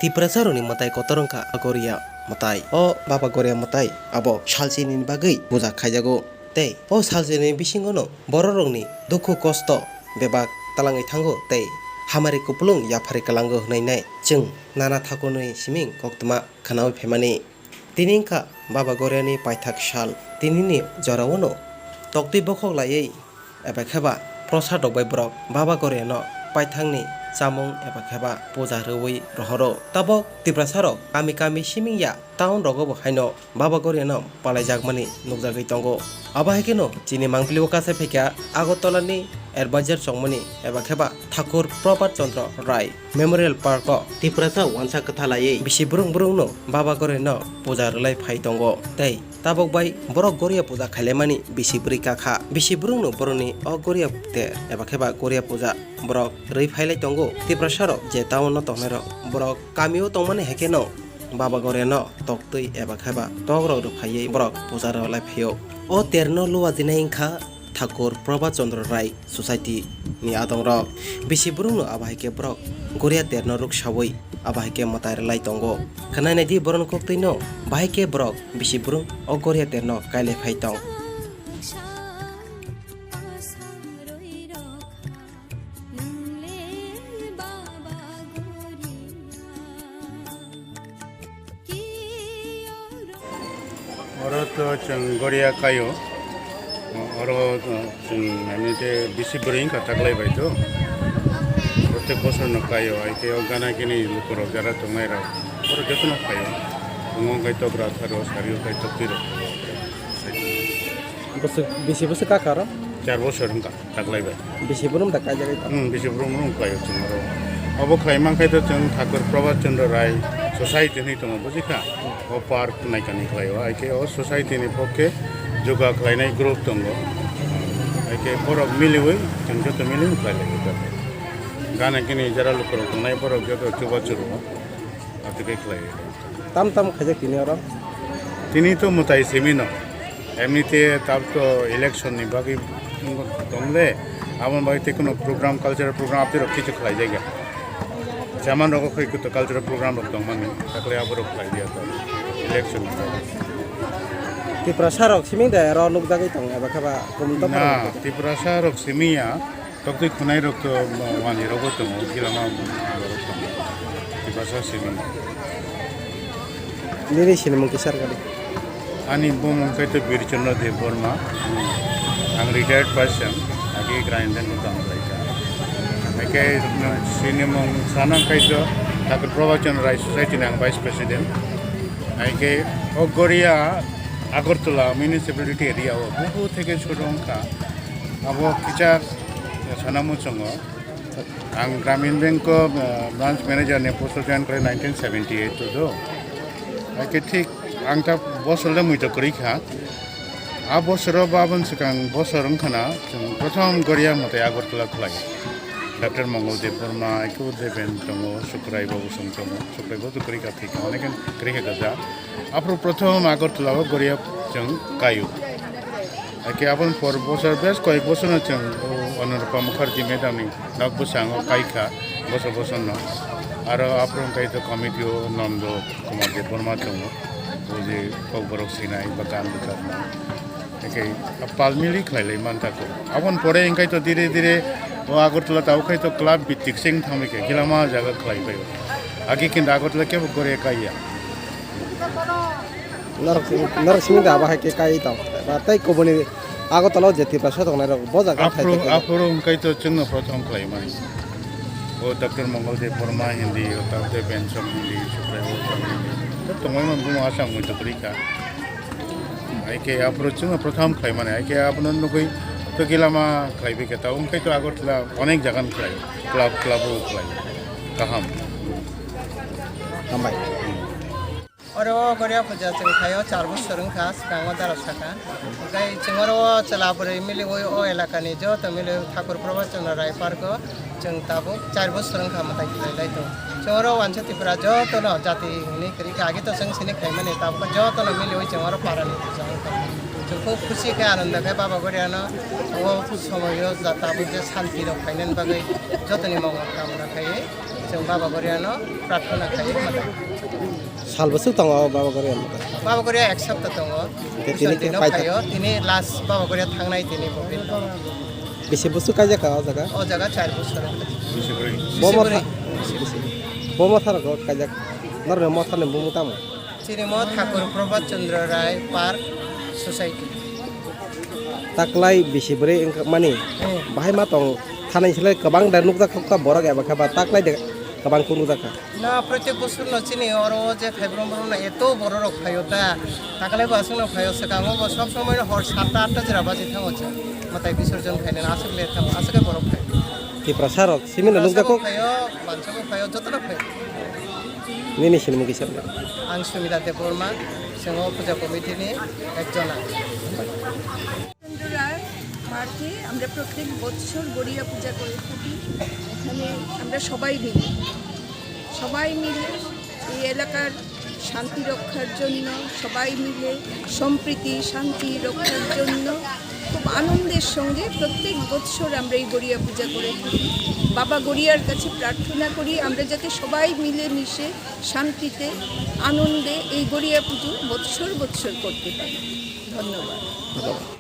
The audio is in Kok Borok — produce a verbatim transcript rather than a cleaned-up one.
Tiprasarokni mwtai kotor wngkha Goria mwtai. O Baba Goria mwtai abo salchinini bagwi puja khaijago. Tei o salchinini bisingono bororokni dukhu kosto bebak talangwi thango tei hamari kupulung yaphari kwlango hwnwi nai chwng nana thakurni siming koktwma khwnawi phaimani. Tini wngkha Baba Goriani paithak sal. Tinini joraono toktwi bokhok laiwi eba kheba prosad rok bai borok Baba Goriano paithakni chamung eba kheba puja rwui rohoro. Tabok Tiprasarok kami kami siming ya town rogo bo haino Baba Goriano palaijakmani nukjagwi tongo. Abo hai kheno chini mangpili o kasai phaikha Agartala ni advisor chongmani eba kheba Thakur Prabhat Chandra Rai Memorial Park o Tiprasa wansa kwtha laiwi bisi brung brung no Baba Goria no puja rwlai phai tongo tei tabok bai borok Goria puja khailaimani bisi bwrwi kakha. Bisi brung no borokni o Goria ter eba kheba Goria puja borok rwi phailai tongo. Tiprasa rok je town o tongnai rok borok kami o tongmani hai kheno Baba Goria no toktwi eba kheba tok rok rw phaiwi borok puja rwlai phaio. O ter no luwa dinai wngkha Thakur Prabhat Chandra Rai Society ni adongrok. Bisi brung no abo hai khe borok Goria ter no ruksawi abo hai khe mwtai rwlai tongo. Khwnai nai di borok ni koktwi no bahai khe borok bisi brung o Goria ter no kailai phai tong. Oro to chwng Goria kaio. Oro, uh, chwng ani te bisi bwrwi wngkha taklai bai to. Protek bosor no kaio, hai khe o gana gini lukurok jara tongnai rok. Oro jotono phaio. Tongo wngkha tokra tharo, sario wngkha toktwi rok. Bwswk, bisi bwswk kakha oro? Char bosor wngkha. Taklai bai. Bisi brum da kaijagwi tong. Hmm, bisi brum brum khlai o chwng oro. Obo khlai man khai to chwng Thakur Prabhat Chandra Rai Society hinwi tongo, buji kha? O park naikani khlai o, hai khe o society ni pokhe yoga khlainai group tongo. Hai khe borok miliwi chwng joto miliwi khlai lai kha. Gana gini jara lukurok tongnai borok joto chuba churu o. Atwkhe khlai. Tam tam khaijak tini oro? Tini to mwtai simi no. Emni te tab to election ni bagwi tongle. Aboni bagwi te kuno program, cultural program apni rok kichu khlai jaiga. Chairman rok khai kuto cultural program rok tongmani. Takle abo rok khlai dia to. Election ni bagwi. Tiprasa rok simi de oro nukjagwi tong eba khaba kum to. Na, Tiprasa rok simi ya. Toktwi khwnai rok to wani rogo tongo, gilama borok tongo. Tiprasa simi. Nini sinimung kisar kali? Ani bumung kaitor Birchandra Debbarma. Ang retired person, agi Graham Bank o kaam khlaikha. Haikhe sinimung sana kaitor Doctor Prabhachan Rai Society ni ang vice president. Haikhe o Goria Agartala municipality area o buku theke churu wngkha. Abo kichar sana muchungo. Ang Gramin Bank o, eh, branch manager ni post o join khlai nineteen seventy eight o do. Haikhe thik ang ta bosor le muitu kwrwi kha. A bosor o babon swkang bosor wngkha na chwng prothom Goria mwtai Agartala khlai. Doctor Mongol Debbarma, haikhe Deben tongo, Sukrai Babu Song tongo, Sukrai Babu kwrwi kha thik, onek kwrwi kha kaja. Aphuru prothom Agartala o Goria chwng kaio. Haikhe aboni por bosor, bes koyek bosor no chwng o Anurupa Mukherjee madam ni nok bwskango kaikha bosor bosor no. Aro aphuru wngkha to committee o Nondo Kumar Debbarma tongo. O je kokborok sinai ba gan bwkharnai. Haikhe pal mili khlai lai man tako. Aboni pore wngkha to dire dire o Agartala tabuk khai to club bittik se wng thangbai khe gilama jaga khlai bai. Agi kinda Agartala kebo Goria kaiya. Norok, norok simi da abo hai khe kai tong. Ba tei kubuni Agartala o je Tiprasa tongnai rok bo jaga khai Aphuru, tongkhe. Aphuru wngkha to chwngno prothom khlai mani. O Doctor Mongol Debbarma hindi, o Tabde Bensom hindi, Sukhdev Bensom hindi. To tongmani bumo asang mui to kwrwi kha. Hai khe aphuru chwngno prothom khlai mani. Hai khe abono nugwi to gilama khlai bai khe ta wngkha to Agartala onek jagan khlai. Club, club o khlai. Kaham. Hambai. Oro o Goria puja chwng khaio char bosor wngkha, swkango dara saka. Hwnkhe chwng oro o chwla bwrwi miliwi o elakani joto miliwi Thakur Prabhachandra Rai Park o chwng tabuk char bosor wngkha mwtai khlai lai tongo. Chwng oro wansa Tripura jotono jati hwnwi kwrwi kha, agi to chwng sini khaimani, tabuk jotono miliwi chwng oro parani puja wngkha. Chwng khub khusi khe, anando khe Baba Goriano o somoyo ja tabuk je shanti rok khainani bagwi jotoni mongol kamna khaiwi. Chwng Baba Goriano prarthana khaio. Sal bwswk tongo o Baba Goriano? Baba Goria ek sapta tongo. Tei tini Isor khe dino paitha- phaio, tini last Baba Goria thangnai tini bo. Bisi bwswk kaijak kha o jaga? O jaga char bosor. Bo Bisi motha, bwrwi. Bo motha rok kaijak. Norok motha ni bumung tamo? Chini mo Thakur Prabhat Chandra Rai Park Society. Taklai bisi bwrwi wngkha mani. Hmm. Bahai ma tong thanai silai kwbang da nukjak kha borok eba khe ba taklai de kwbang khe nukjak kha. Na protek bosor no chini oro je Thaibrong borok no eto borok rok phaio ta. Taklai bo aswk no phaio swkango bo sob somoi no hor satta atta jora baji thango cha. Matai bisorjon khainani aswk le thango aswk khe borok phaio. Tiprasa rok simi no nukjak kho. Phaio, mansa bo phaio, joto no phaio. Nini sinimung kisa? Ang Sumita Debbarma, chwng o puja committee ni ekjon ang. চন্দ্র রায় পার্কে আমরা প্রত্যেক বৎসর গড়িয়া পূজা করে থাকি। এখানে আমরা সবাই মিলে, সবাই মিলে এই এলাকার শান্তি রক্ষার জন্য, সবাই মিলে সম্প্রীতি শান্তি রক্ষার জন্য খুব আনন্দের সঙ্গে প্রত্যেক বৎসর আমরা এই গড়িয়া পূজা করে থাকি। বাবা গড়িয়ার কাছে প্রার্থনা করি আমরা যাতে সবাই মিলেমিশে শান্তিতে, আনন্দে এই গড়িয়া পুজো বৎসর বৎসর করতে পারি। ধন্যবাদ। ধন্যবাদ।